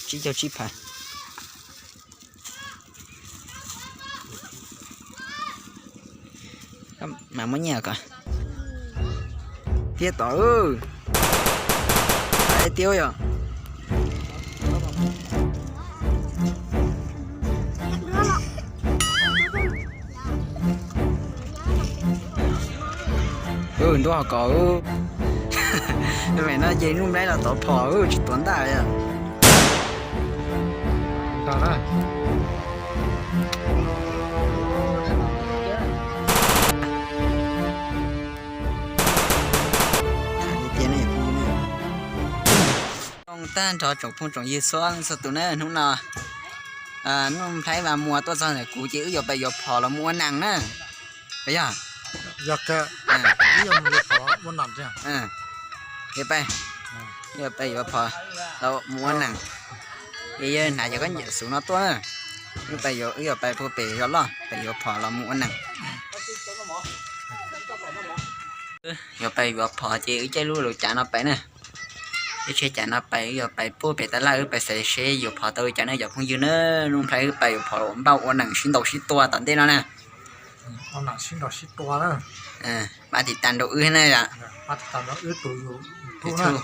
Tsib caug tsib phav. Mas muab nyiaj kom thiab tod. Tiab yom. Ntuj ho kos, no ces Nuj Nplaib los tov phom tsis tuav ntaj. Zoo tag nrho tsoom phooj tsoom ywg txhua leej txhua tus na, hnub no Nuj Nplaib Vas Muas tuaj txog ntawm kuv ces wb yuav pais yuav phom los mus ua nees na. Yog, yuav pais yuav phom los mus ua nees. Es yawg hnav cov khaub ncaws xwb no tuaj na, wb yuav pais puag pem zos loj pais yuav phom los mus ua nees. Yuav pais yuav phom ces wb caij lub lub cav no pais na. Wb caij cav no pais, wb yuav pais puag pem tab laj, wb pais xaiv seb yuav phom tau li cas na cov phooj ywg na. Nuj Nplaib wb pais yuav phom los npaj ua nees sib ntaus sib tua tom ntej no na. Pab tiv tas rau wb na yom. YouTube,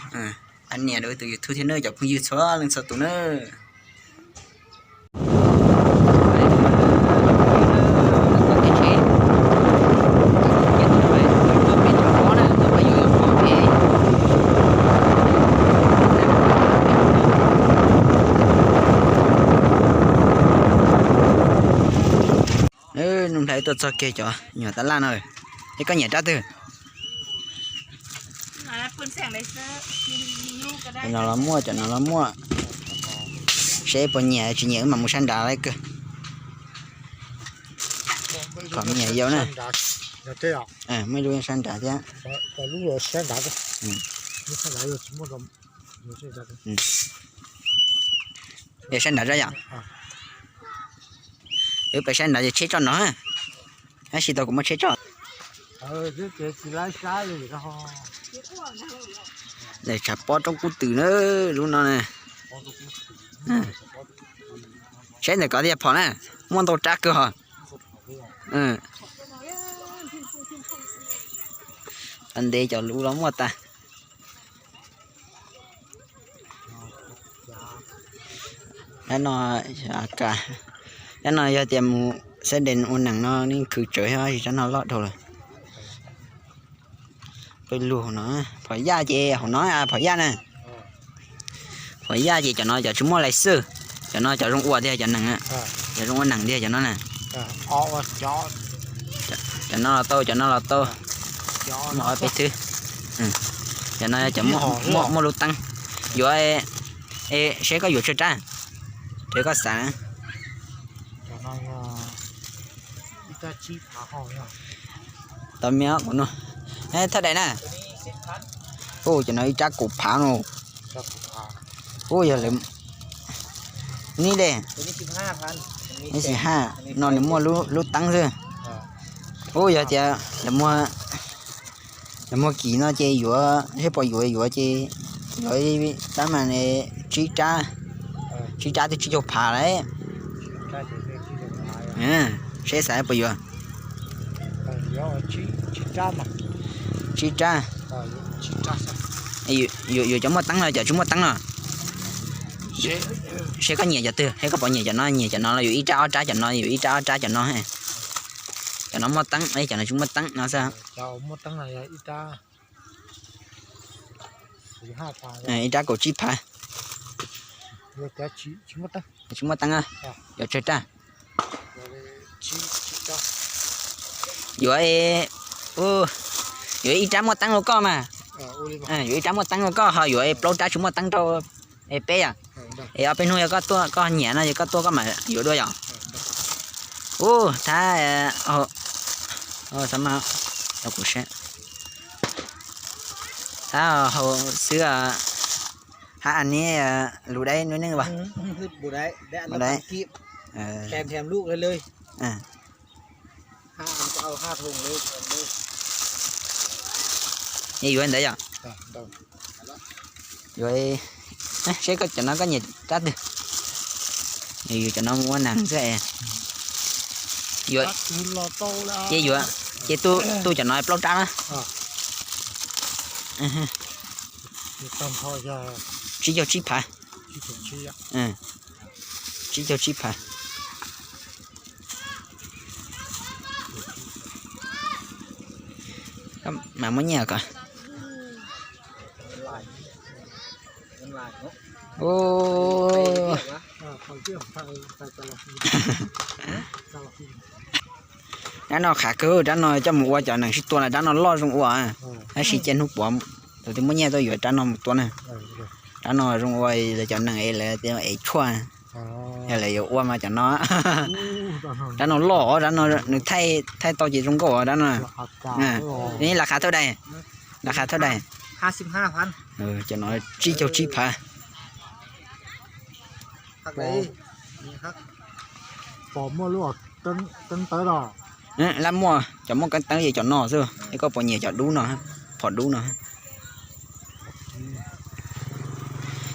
pab nias rau wb tus YouTube thiab na cov phooj ywg txhua leej txhua tus na. Nuj Nplaib tuaj txog kiag cov nyuam tab laj no. Es koj nyiam rab twg? Cov no los muaj, cov no los muaj. Seb puas nyiam, tsis nyiam wb mam mus sab nrad lawm kawg. Kom nyiam yau na. Muaj ib lub sab nrad thiab. Yog sab nrad zaj yom. Wb pais sab nrad ces tsheb tso no. Tab sis tau kuv muaj tsheb tso. Daim tshav pob roob kub twm na, lub no na. Saib ntawm ko tias phom na, muaj ntau rab kawg hos. Ntev cov lus los muaj tas. Ab no, ab no yog tias mus xab dees ua nees no nej khwv tsawv thiab, tsis tsob no loj dhau lawm. Peb lug no, phom yaj ces hauv no, phom yaj na. Phom yaj ces cov no cov tsis muaj lais xwb, cov no cov zoo ua tiag cov nees, cov zoo ua nees tiag cov no na. Cov no los tau, cov no los tau. Muaj ob peb thwb. Cov no cov muaj lub teeb. Yuav, seb koj yuav tsawg rab, raws koj xav. Tau me kuv no. Thaj dais na. Ub, cov no ib rab kaum phav no. Ub, yog lawv, nib dej, ib xi haj, no nws muaj lub teeb xwb. Ub, yog tias lawv muag kim no ces yuav, seb puas yuav, yuav ces yuav ib rab mas tsib rab, tsib rab twb tsib caug phav lawm. Seb xav puas yuav. Tsib rab. Yuav cov muaj teeb los cov tsis muaj teeb no? Seb koj nyiam cov twg, seb koj puas nyiam cov no, nyiam cov no los yuav ib rab ob rab cov no, yuav ib rab ob rab cov no. Cov no muaj teeb, cov no tsis muaj teeb no xwb. Ib rab kaum tsib phav. Tsis muaj teeb, yuav tsawg rab? Yuav, yuav ib rab muaj teeb rau koj mas. Yuav ib rab muaj teeb rau koj, ho yuav plaub rab tsis muaj teeb rau peb yom. Es ob peb hnub yog koj tuaj koj nyiam no yog koj tuaj koj mam yuav dua yom. Ub, thab, kuv sab, thab hau xwb. Hab a neb lus dab nuj neej vas, yuav ntawd yom. Yuav, Seb koj cov no koj nyiam rab twg? Yuav cov no mus ua nees xwb. Yuav, ces yuav, ces tu, tu cov no plaub rab na. Tsib caug tsib phav. Tsib caug tsib phav. Mas muab nyiaj kom. Dab no qhav kawg, dab no coj mus ua cov nees sib tua na, dab no loj zoo ua. Tab sis cia hnub puav, tus twg muaj nyiaj tuaj yuav dab no mus tua na. Dab no zoo ua lawv cov nees es lawv ev tshuaj. Yog lawv yuav ua mas cov no, dab no loj, dab no nws thaij tau ces zoo nkauj dab no. Lav qhav thawj dais, lav qhav thawj dais. Cov no tsib caug tsib phav. Lab muaj cov muaj keeb teeb ces cov no xwb, es koj puas nyiam cov dub no, phom dub no?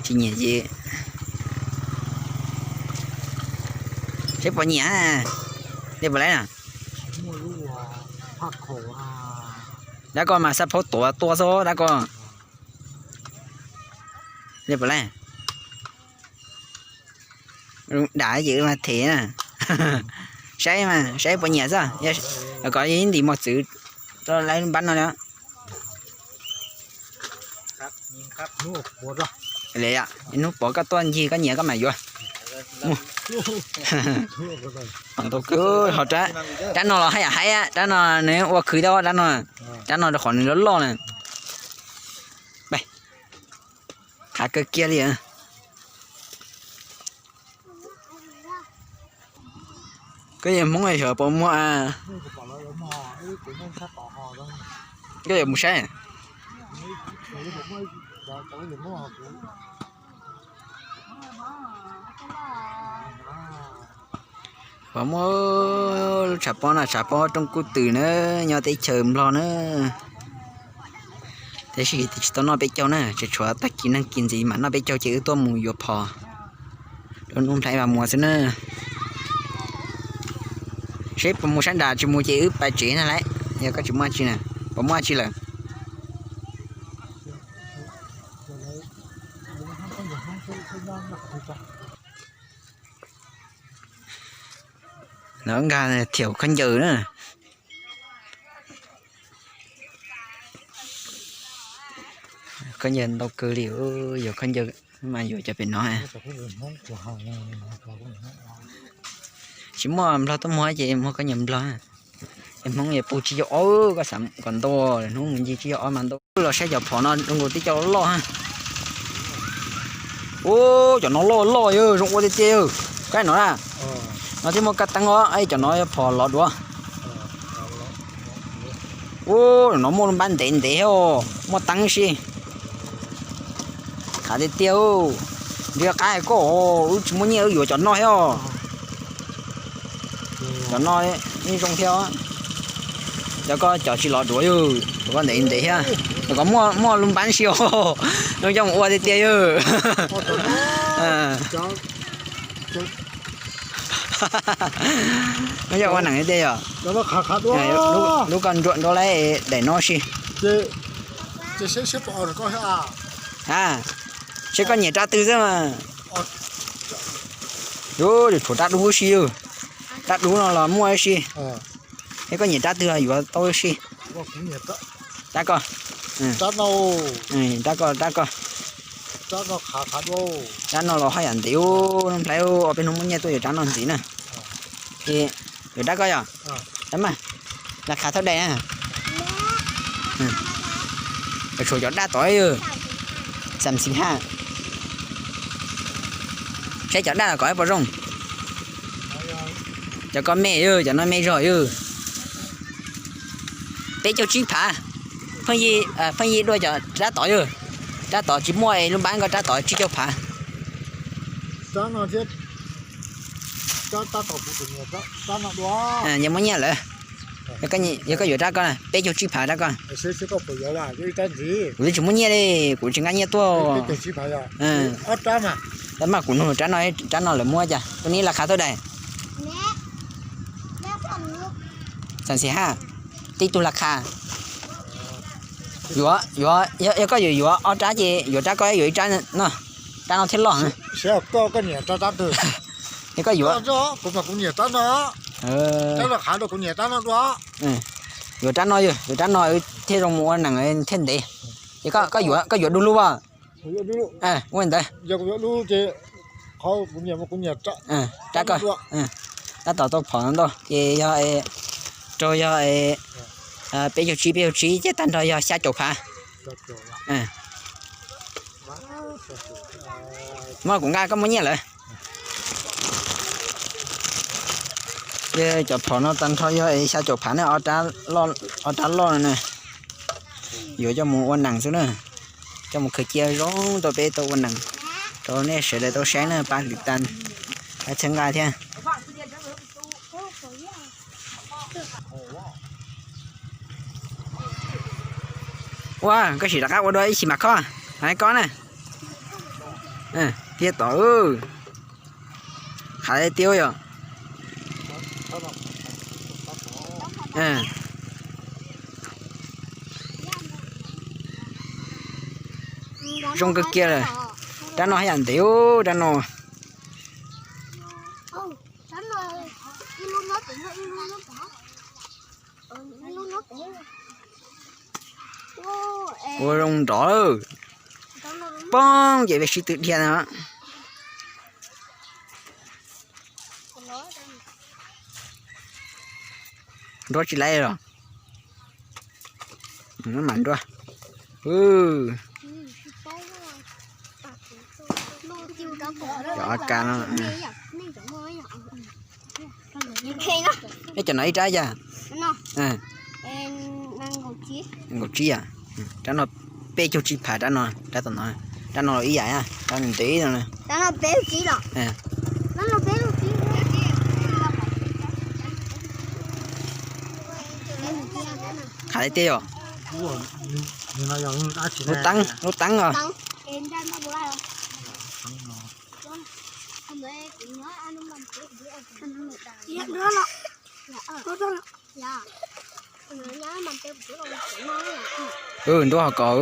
Tsis nyiam ces seb puas nyiam. Li puas laib na? Dab ko mas xab phaub tuav tua xwb dab ko. Li puas laib? Dam ces mas them na. Saib mas saib puas nyiam xwb. Kom ib ntim mos txwv rau lawv npab no li. Hnub puav koj tuaj ncig koj nyiam koj mam yuav. Rab no los haj yam haib, rab no nws ua khwv tau rab no. Rab no rau qhov nws loj loj na. Qhav kawg kiag li. Koj yog Hmoob xyov puas muaj. Koj yuav mus saib. Puas muaj lub tshav pob na, tshav pob rooj kub twm na, nyob teb chaws Nplog na. Tab sis tsis tau noj peb caug na, tseem tshuav tag kis neeg kis ntxiv mam noj peb caug ces wb tuaj mus yuav phom rau Nuj Nplhaib Vaj Muas xwb na. Seb puas mus sab nrad, tsis mus ces wb pais tsev na lauj. Yog koj tsis muaj dab tsi na, puas muaj dab tsi lawm? Lawv nkag thiam khaub ncaws na. Khaub ncaws ntau kawg li, yuav khaub ncaws mas yuav cov pem no. Tsis muaj Nplog tuaj muag ces muag khaub ncaws Nplog. Ces Hmoob yuav pug tsib caug ob, koj xav kom ntau, hnub mus ncig tsib caug ob mas ntau. Los saib cov phom no zoo nkaus tib co loj. Ub, cov no loj loj yog zoo ua tiag tiag yog. Kab no na, no thiaj muaj kab teeb os, cov no yog phom lov duav. Ub, no muaj lub npab ntev ntev, muaj teeb si. Qhav tiag tiag, ntshe qab hais koj, wb tsis muaj nyiaj wb yuav cov no thiab. Cov no yeej zoo thiab. Cov koj cov tsis lov duav yog, cov koj ntev ntev thiab. Cov koj muaj lub npab si os, zoo coj mus ua tiag tiag yog. Zoo coj ua neeg tiag yog. Lub koj nruam nrau lawm daim no si. Seb koj nyiam rab twg xwb mas. Yuav tshuav rab dub si, rab dub no los muaj si. Seb koj nyiam rab twg yuav tau si. Rab ko, rab ko, rab ko. Rab no los haj yam ntxiv, Nuj Nplhaib, ob peb hnub muaj nyiaj tuaj yuav rab no ntxiv na. Yuav rab ko yog? Rab mas, las khav thawj dais na. Tshuav cov daj tod, xam xis haj. Saib cov daj los kom ib puas zoo. Cov ko me yog, cov no me zog yog. Peb caug tsib phav. Pheej yig dua cov rab tod yog. Rab tod tsis muaj es lub npab ko rab tod tsib caug phav. Nyias muab nyiaj lawm. Yog koj yuav rab koj na, peb caug tsib phav rab koj. Kuv twb tsis muaj nyiaj li, kuv tsis nqa nyiaj tuaj. Mas kuv nug rab no, rab no lawv muab cas, tus neb las qha tuaj dais. Xam xis haj, tib tug las qha. Yuav, yuav, yog koj yuav yuav ob rab ces yuav rab koj yuav ib rab no, rab no thiaj loj. Yog koj yuav, yuav rab no, yuav rab no thiaj zoo mus ua nees thiaj ntev. Ces koj yuav du lug as. Ua ntawd. Rab koj, tab tom tau phom ntau ces yog, raug yog peb caug tsib, peb caug tsib ces tag nrho yog xya caum phav. Muab kuv nqa koj muaj nyiaj lawm. Ces cov phom no tag nrho yog xya caum phav na, ob rab loj no na. Yuav coj mus ua nees xwb na, coj mus khaws cia zoo rau peb tau ua nees, rau nej sawv daws tau saib na, pab lwm tas, pab txhawb nqa thiab. Ua koj sim rov qab ua dua ib sim mas khob, hais koj na. Thiab tom, qhav tiab yom. Zoo kawg kiag lawm. Rab no haj yam ntev, rab no. Ua zoo nrov lawm. Poob ces peb sib tw dhia no. Nruab tsis laib los? Mam nruab. Cov A K no. Eb, cov no ib rab yog? Nkaum tsib yom. Rab no peb caug tsib phav rab no, rab tom no, rab no los ib yam, rab ntev no. Qhav tiag yom. Lub teeb, lub teeb os. Nruab ho kos,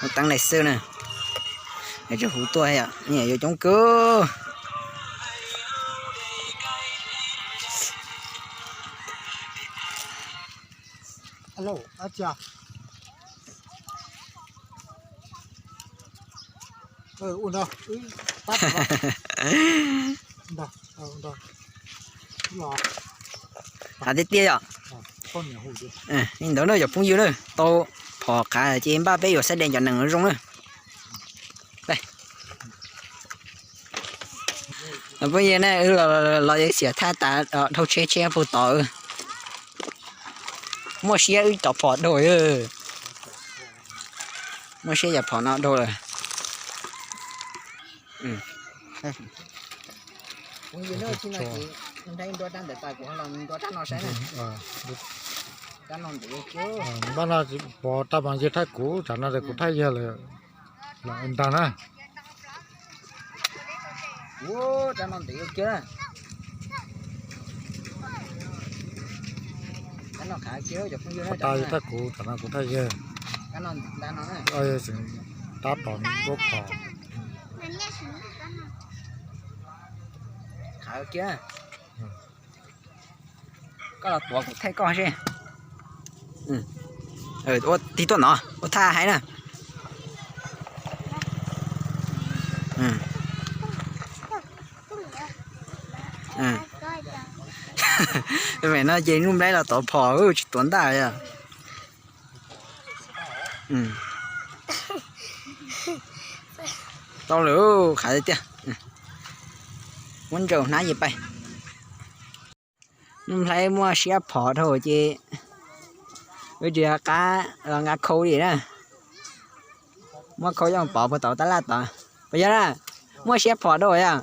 lub teeb laim xwb na. Tsis huv tuaj, yuav coob kawg. Qhav tiag tiag yom. Li ntawd na cov phooj ywg na, tau phom qhav ces npaj peb yuav xab dees cov nees zoo na. Phooj ywg na, wb los xiam thaj tas dhau tsheb tsheb puag tod. Muaj siab wb cov phom dhau, muaj siab cov phom no dhau lawm. Npaj no pov raj mas yawg thaj kuv, tsam no kuv thaj yawg lawm, los ntag na. Kuv tas yawg thaj kuv, tsam no kuv thaj yawg. Tseem tab tom nrub phom. Koj los tuav kuv thaij koj seb. Ua tig tuaj no, ua thaj hais na. Pem no ces Nuj Nplaib los tuav phom, tsis tuav ntaj yom. Tau lawm, qhav tiag tiag. Muab ntsaum hnab ces pais. Nuj Nplaib muaj siab phom dhau ces wb tsis nco qab los nqa khau li na. Muab khau coj pov puag tom tab laj tod. Puas yog na? Muaj siab phom dhau yom.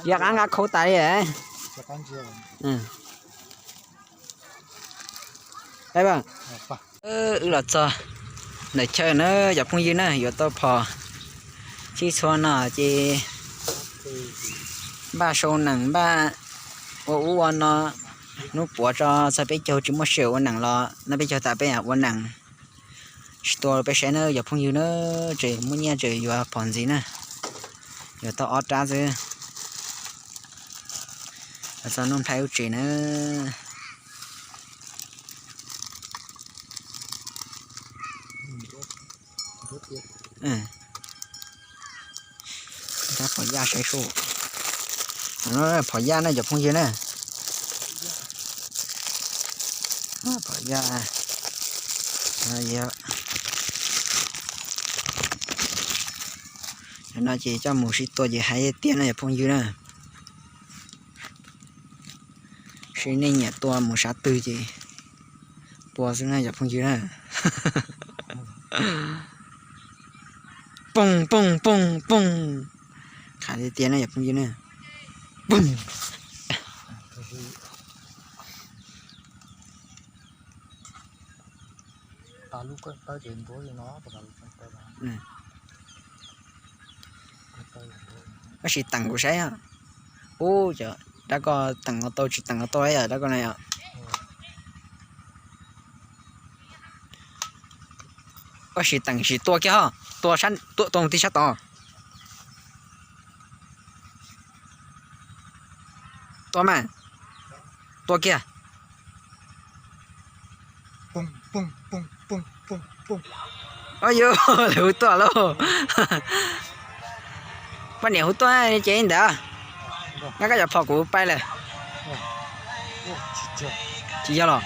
Tsis nco qab nqa khau tas li. Ua, Wb los txog ntawm chaw na cov phooj ywg na, yuav tau phom sib txhua no ces npaj sau nees, npaj ua ub ua no. Hnub puav tso txog peb caug tsis muaj sij hawm ua nees los no peb caug tas peb ua nees. Sib tua peb saib na cov phooj ywg na, tseem muaj nyiaj tseem yuav phom ntxiv na. Yuav tau ob rab xwb. Txog Nuj Nplhaib lub tsev na. Rab phom yaj saib sub. Phom yaj na cov phooj ywg na. Phom yaj. No ces coj mus sib tua ces hais tiag na cov phooj ywg na. Seb nej nyiam tua mus sab twg ces tua xwb na cov phooj ywg na. Poog poog poog poog. Qhia tiag tiag na cov phooj ywg na. Poog. Tab sis teem kuv saib. Ub, rab ko teem los tau tsis teem los tau yom, rab ko na yom. Tab sis teem sim tua kiag ho, tua tua mus tib sab tod. Tua mas, tua kiag. Yus, lawv hu tuaj lauj. Poj niam hu tuaj ces li ntawd. Nyob koj cov phom kuv pai lawm. Tsis yog los?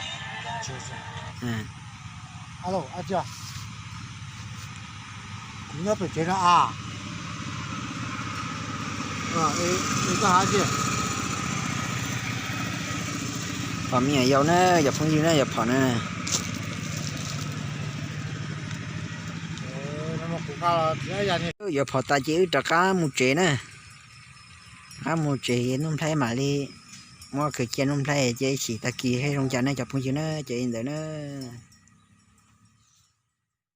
Phom me nyuam yaus na, cov phooj ywg na, yuav phom na. Yuav phom tas ces wb rov qab mus tsev na. Rov qab mus tsev, Nuj Nplhaib mam li muab kwv cia Nuj Nplhaib ces ib chim tag kis seb zoo cas na cov phooj ywg na, ces li ntawd na.